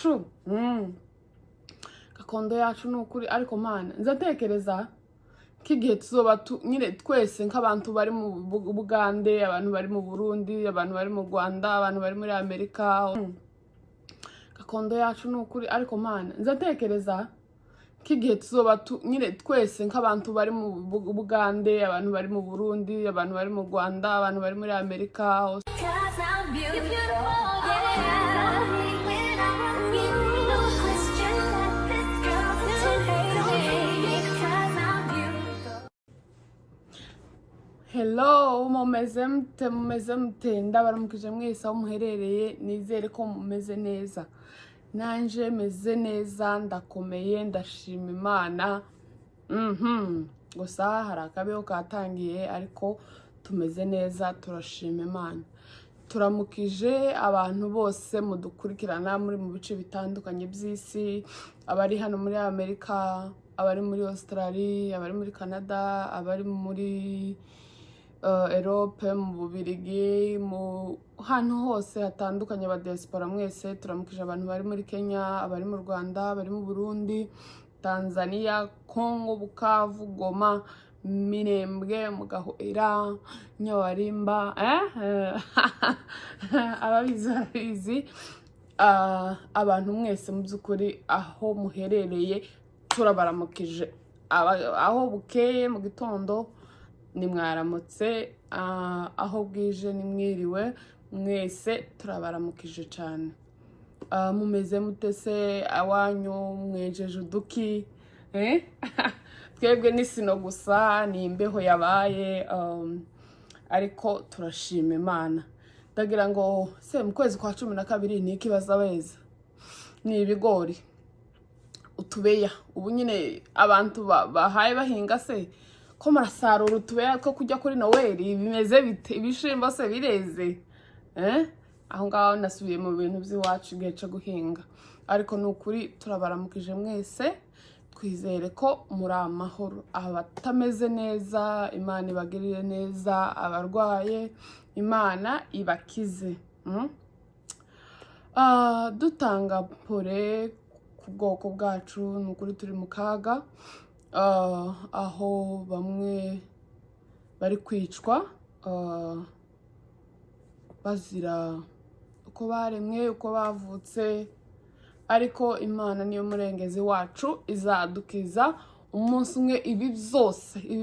yacu. Gakondo yacu ni ukuri. Ariko Mana, nza ntekereza k'igihe tuzoba nyine twese nk'abantu bari mu Bugande, abantu bari mu Burundi, abantu bari mu Rwanda, abantu bari muri Amerika. Gakondo yacu ni ukuri. Ariko Mana, nza ntekereza k'igihe tuzoba nyine twese nk'abantu bari mu Bugande, abantu bari mu Burundi, abantu bari mu Rwanda, abantu bari muri Amerika. 'Cause I'm beautiful, yeah. When I walk in, no question that this girl's a 10. Because I'm beautiful. Hello, mumeze mute? Mumeze mute? Ndabaramukije mwese aho muherereye. Nizere ko mumeze neza. Nanje meze neza, ndakomeye, ndashima Imana. Gusa hari akabeho katangiye, ariko tumeze neza, turashima Imana. Turamukije abantu bose mudukurikirana muri mu bice bitandukanye by'isi, abari hano muri Amerika, abari muri Australia, abari muri Canada, abari muri Europe, mu Bubirigi, mu hantu hose hatandukanye, aba diaspora mwese turamukije. Abantu bari muri Kenya, abari mu Rwanda, abari mu Burundi, Tanzania, Congo, Bukavu, Goma, Minembwe, mu Gahwera, Nyawarimba, eh? Ababizi barabizi. Ah, abantu mwese mu by'ukuri aho muherereye turabaramukije. Aho bukeye mu gitondo ni mwaramutse, aho bwije ni mwiriwe. Mwese turabaramukije cyane. Ah, mumeze mute se? Awanyu mwejeje uduki, eh? Twebwe ni snow gusa, ni imbeho yabaye, ariko turashima Imana. Ndagira ngo se mu kwezi kwa 12 ni iki baza beza? Ni ibigori, utubeya. Ubu nyine abantu bahaye bahinga se, ko murasarura utubeya two kujya kuri Noweli? Bimeze bite? Ibishimbo se bireze, eh? Aho ngaho nasubiye mu bintu by'iwacu, igihe cyo guhinga. Ariko ni ukuri turabaramukije mwese, twizere ko muri amahoro. Abatameze neza, Imana ibagirire neza. Abarwaye, Imana ibakize. Ah, dutanga pole ku bwoko bwacu. Ni ukuri turi mu kaga, aho bamwe bari kwicwa bazira uko baremwe, uko bavutse. Ariko Imana niyo murengezi wacu, izadukiza umunsi umwe. Ibi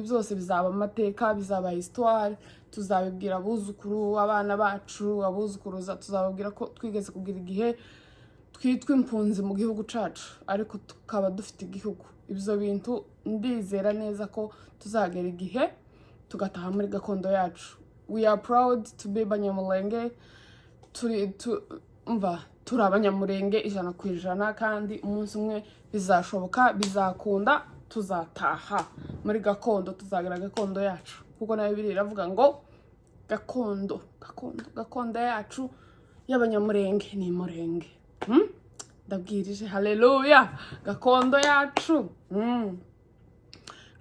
byose bizaba amateka, bizaba histoire. Tuzabibwira abuzukuru, abana bacu, abuzukuruza. Tuzababwira ko twigeze kugira igihe twitwa impunzi mu gihugu cacu, ariko tukaba dufite igihugu. Ibyo bintu ndizera neza ko tuzagera igihe tugataha muri gakondo yacu. We are proud to be Banyamulenge. Turi tu, umva, turi Abanyamurenge 100%, kandi umunsi umwe bizashoboka, bizakunda, tuzataha muri gakondo, tuzagira gakondo yacu, kuko nayo Bibiliya iravuga ngo gakondo, gakondo, gakondo yacu y'Abanyamurenge ni Murenge. Ndabwirije haleluya. Gakondo yacu.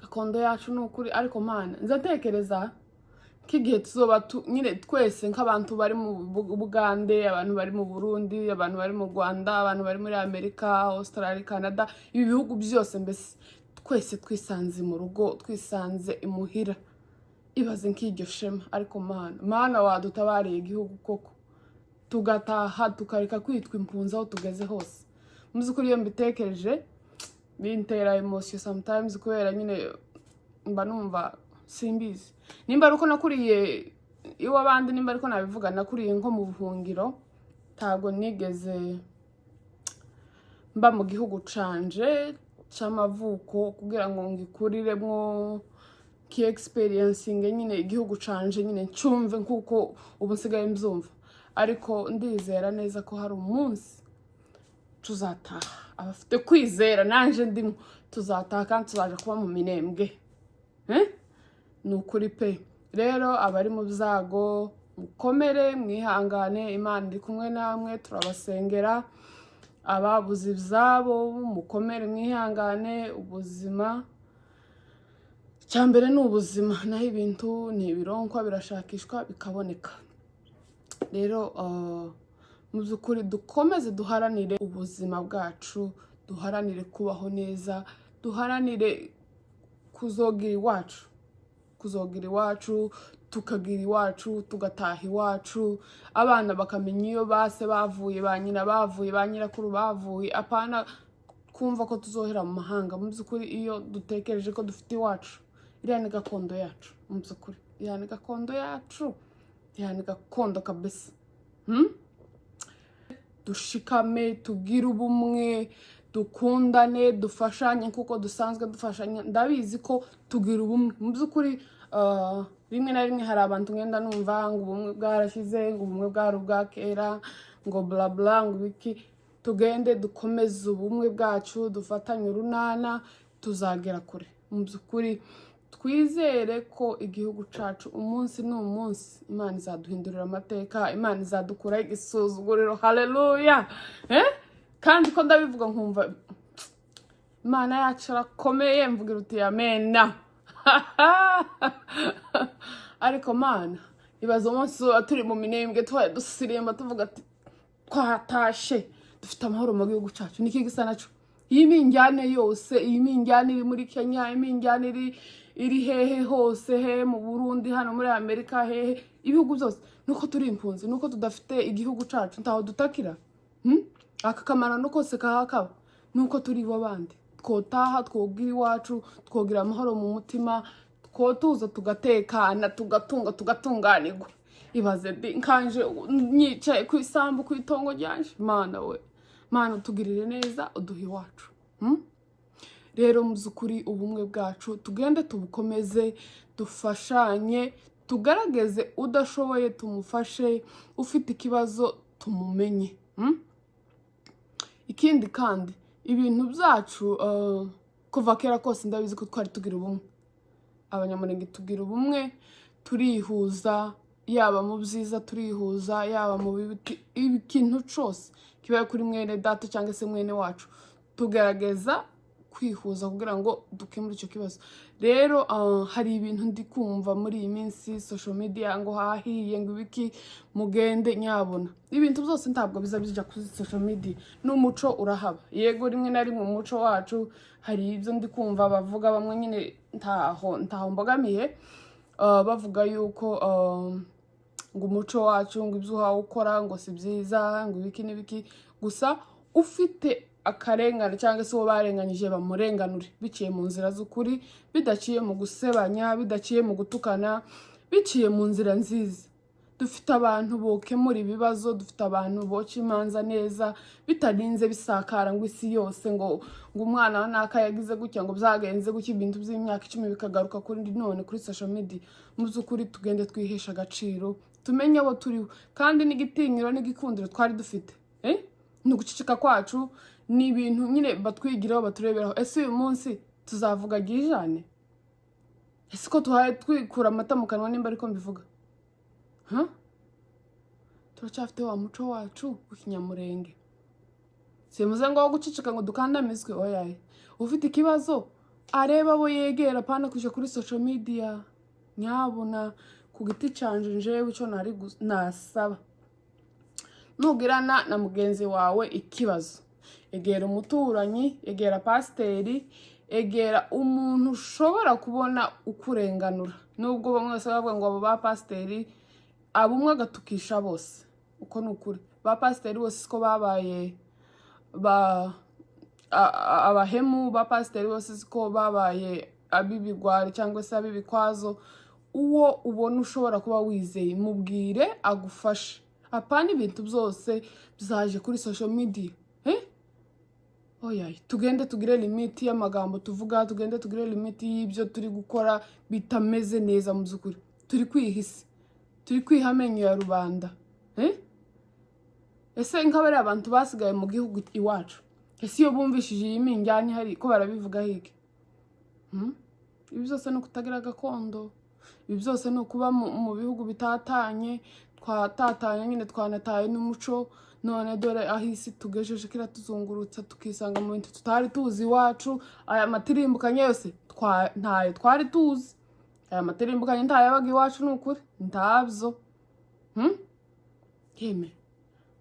Gakondo yacu ni ukuri. Ariko Mana, nza ntekereza k'igihe tuzoba nyine twese nk'abantu bari mu Bugande, abantu bari mu Burundi, abantu bari mu Rwanda, abantu bari muri Amerika, Australia, Canada, ibi bihugu byose, mbese twese twisanze mu rugo, twisanze imuhira. Ibaze nk'iryo shema. Ariko Mana, Mana, wadutabariye igihugu koko, tugataha, tukareka kwitwa impunzi aho tugeze hose. Mu by'ukuri iyo mbitekereje bintera emotion sometimes, kubera nyine mba numva, simbizi nimba ari uko nakuriye iw'abandi, nimba ariko nabivuga, nakuriye nko mu buhungiro. Ntabwo nigeze mba mu gihugu canje c'amavuko kugira ngo ngikuriremwo, ki experiencing nyine igihugu canje, nyine ncumve nkuko ubu nsigaye mbyumva. Ariko ndizera neza ko hari umunsi tuzataha. Abafite kwizera, nanje ndimo, tuzataha kandi tuzaja kuba mu Minembwe, eh? Ni ukuri pe. Rero abari mu byago, mukomere, mwihangane, Imana iri kumwe namwe, turabasengera. Ababuze ibyabo, mukomere, mwihangane. Ubuzima, icya mbere ni ubuzima, naho ibintu ni ibironkwa, birashakishwa bikaboneka. Rero Mu by'ukuri dukomeze duharanire ubuzima bwacu, duharanire kubaho neza, duharanire kuzogira iwacu, kuzogira iwacu, tukagira iwacu, tugataha iwacu, abana bakamenya iyo base bavuye, ba nyina bavuye, ba nyirakuru bavuye, apana kumva ko tuzohera mu mahanga. Mu by'ukuri iyo dutekereje ko dufite iwacu, iriya ni gakondo yacu. Mu by'ukuri iriya ni gakondo yacu, iriya ni gakondo kabisa. Dushikame, tugire ubumwe, dukundane, dufashanye kuko dusanzwe dufashanya. Ndabizi ko tugira ubumwe. Mu by'ukuri rimwe na rimwe hari abantu ngenda numva ngo ubumwe bwarashize, ngo ubumwe bwari ubwa kera, ngo bla bla, ngo ibiki. Tugende dukomeze ubumwe bwacu, dufatanye urunana, tuzagera kure. Mu by'ukuri twizere ko igihugu cyacu umunsi ni umunsi Imana izaduhindurira amateka, Imana izadukuraho igisuzuguriro. Haleluya! Eh? Kandi ko ndabivuga nkumva Imana yacu irakomeye, mvugira uti amena. Ariko Mana, ibaze umunsi tuba turi mu Minembwe, tubaye dusirimba, tuvuga ati twatashe, dufite amahoro mu gihugu cyacu. Niki gisa naco? Iyi minjyane yose, iyi minjyane iri muri Kenya, iminjyane iri hehe hose, hehe mu Burundi, hano muri Amerika, hehe, ibihugu byose, nuko turi impunzi, nuko tudafite igihugu cacu, ntaho dutakira. Aka kamaro no kose kahakaba nuko turi abandi. Twotaha, twogira iwacu, twogira amahoro mu mutima, twotuza, tugatekana, tugatunga, tugatunganirwa. Ibaze di nkanje nyicaye ku isambu, ku itongo ryanje. Mana we, Mana utugirire neza, uduhe iwacu. Rero mu by'ukuri ubumwe bwacu tugende tubukomeze, dufashanye, tugaragaze udashoboye tumufashe, ufite ikibazo tumumenye. Ikindi kandi, ibintu byacu, kuva kera kose ndabizi ko twari tugira ubumwe. Abanyamurenge tugira ubumwe, turihuza, yaba mu byiza turihuza, yaba mu bibi. Ikintu cyose kibaye kuri mwene data cyangwa se mwene wacu, tugerageza kwihuza kugira ngo dukemure icyo kibazo. Rero hari ibintu ndi kumva muri iyi minsi social media, ngo hahiye, ngo ibiki. Mugende nyabona, ibintu byose ntabwo biza bijya kuri social media, n'umuco urahaba. Yego, rimwe na rimwe umuco wacu hari ibyo ndi kumva bavuga bamwe nyine, ntaho mbogamiye, bavuga yuko ngo umuco wacu, ngo ibyo uhawe ukora ngo si byiza, ngo ibiki n'ibiki. Gusa ufite akarengane cyangwa se uwo barenganyije bamurenganure biciye mu nzira z'ukuri, bidaciye mu gusebanya, bidaciye mu gutukana, biciye mu nzira nziza. Dufite abantu bokemura ibibazo, dufite abantu boca imanza neza, bitarinze bisakara ngo isi yose, ngo umwana wa naka yagize gutya, ngo byagenze gutya, ibintu by'imyaka 10 bikagaruka kuri none kuri social media. Mu by'ukuri tugende twihesha agaciro, tumenye abo turiho, kandi n'igitinyiro n'igikundiro twari dufite, eh? Ni uguceceka kwacu, ni ibintu nyine batwigiraho, batureberaho. Ese uyu munsi tuzavuga gijane? Ese ko tuhaye twikura amata mu kanwa, nimba ariko mbivuga? Huh? Turacyafite wa muco wacu w'ikinyamurenge. Simvuze ngo wo guceceka ngo dukandamizwe, oyaye. Ufite ikibazo areba abo yegera, apana kuja kuri social media. Nyabuna, ku giti canje njewe ico nari nasaba, nugirana na mugenzi wawe ikibazo, egera umuturanyi, egera pasiteri, egera umuntu ushobora kubona ukurenganura. Nubwo bamwe bose bavuga ngo abo ba pasiteri, abo umwe agatukisha bose, uko ni ukuri. Ba pasiteri bose siko babaye ba abahemu, ba pasiteri bose siko babaye ab'ibigwari cyangwa se ab'ibikwazo. Uwo ubona ushobora kuba wizeye, mubwire agufashe, apana ibintu byose byaje kuri social media, eh? Oya, tugende tugire limite y'amagambo tuvuga, tugende tugire limite y'ibyo turi gukora bitameze neza. Mu by'ukuri turi kwiha isi, turi kwiha amenyo ya rubanda, eh? Ese nk'abariya abantu basigaye mu gihugu iwacu, ese iyo bumvishije iyi minjyane ihari ko barabivugaho iki? Hmm? Ibi byose ni ukutagira gakondo, ibi byose ni ukuba mu bihugu bitatanye. Twatatanye nyine, twanataye n'umuco. None dore aho isi tugejeje, kiratuzungurutsa, tukisanga mu bintu tutari tuzi iwacu. Aya matirimbukanye yose ntayo twari tuzi, aya matirimbukanye ntayabaga iwacu, ni ukuri ntabyo. Yeme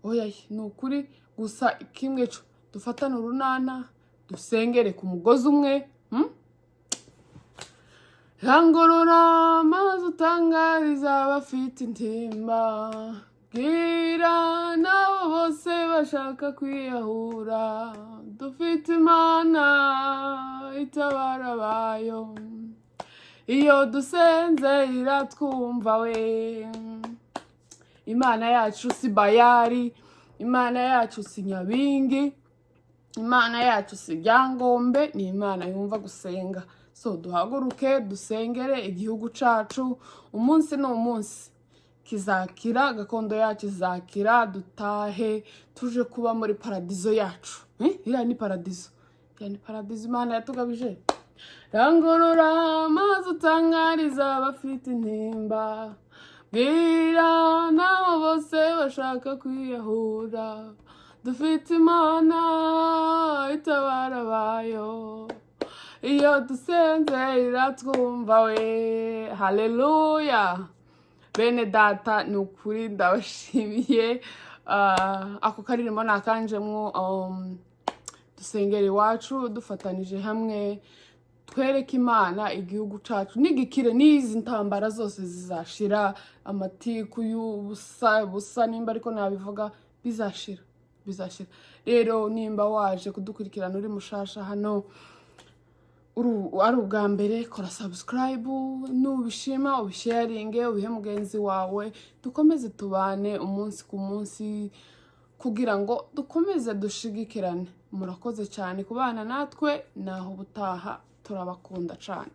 Oya, ni ukuri gusa kimwe co dufatane urunana, dusengere ku mugozi umwe, Rangurura amazi, utangariza abafite intimba, bwira n'abo bose bashaka kwiyahura, dufite Imana itabara abayo, iyo dusenze iratwumva we. Imana yacu si Bayari, Imana yacu si Nyabingi, Imana yacu si Ryangombe, ni Imana yumva gusenga. So duhaguruke dusengere igihugu cacu. Umunsi ni umunsi kizakira, gakondo yacu izakira, dutahe tuje kuba muri paradizo yacu. Eh? Iriya ni paradizo, iriya ni paradizo Imana yatugabije. Rangurura amazi, utangariza abafite intimba, bwira n'abo bose bashaka kwiyahura, dufite Imana itabara abayo, iyo dusenze iratwumva we. Haleluya! Bene data, ni ukuri ndabashimiye. Ako karirimbo ni akanjemwo. Dusengera iwacu dufatanije hamwe, twereke Imana igihugu cacu nigikire, n'izi ntambara zose zizashira, amatiku y'ubusa busa nimba ariko nabivuga, bizashira, bizashira. Rero nimba waje kudukurikirana uri mushasha hano, ari ubwa mbere, kora subscribe, nubishima ubisharinge, ubihe mugenzi wawe, dukomeze tubane umunsi ku munsi kugira ngo dukomeze dushigikirane. Murakoze cyane kubana natwe, naho ubutaha, turabakunda cyane.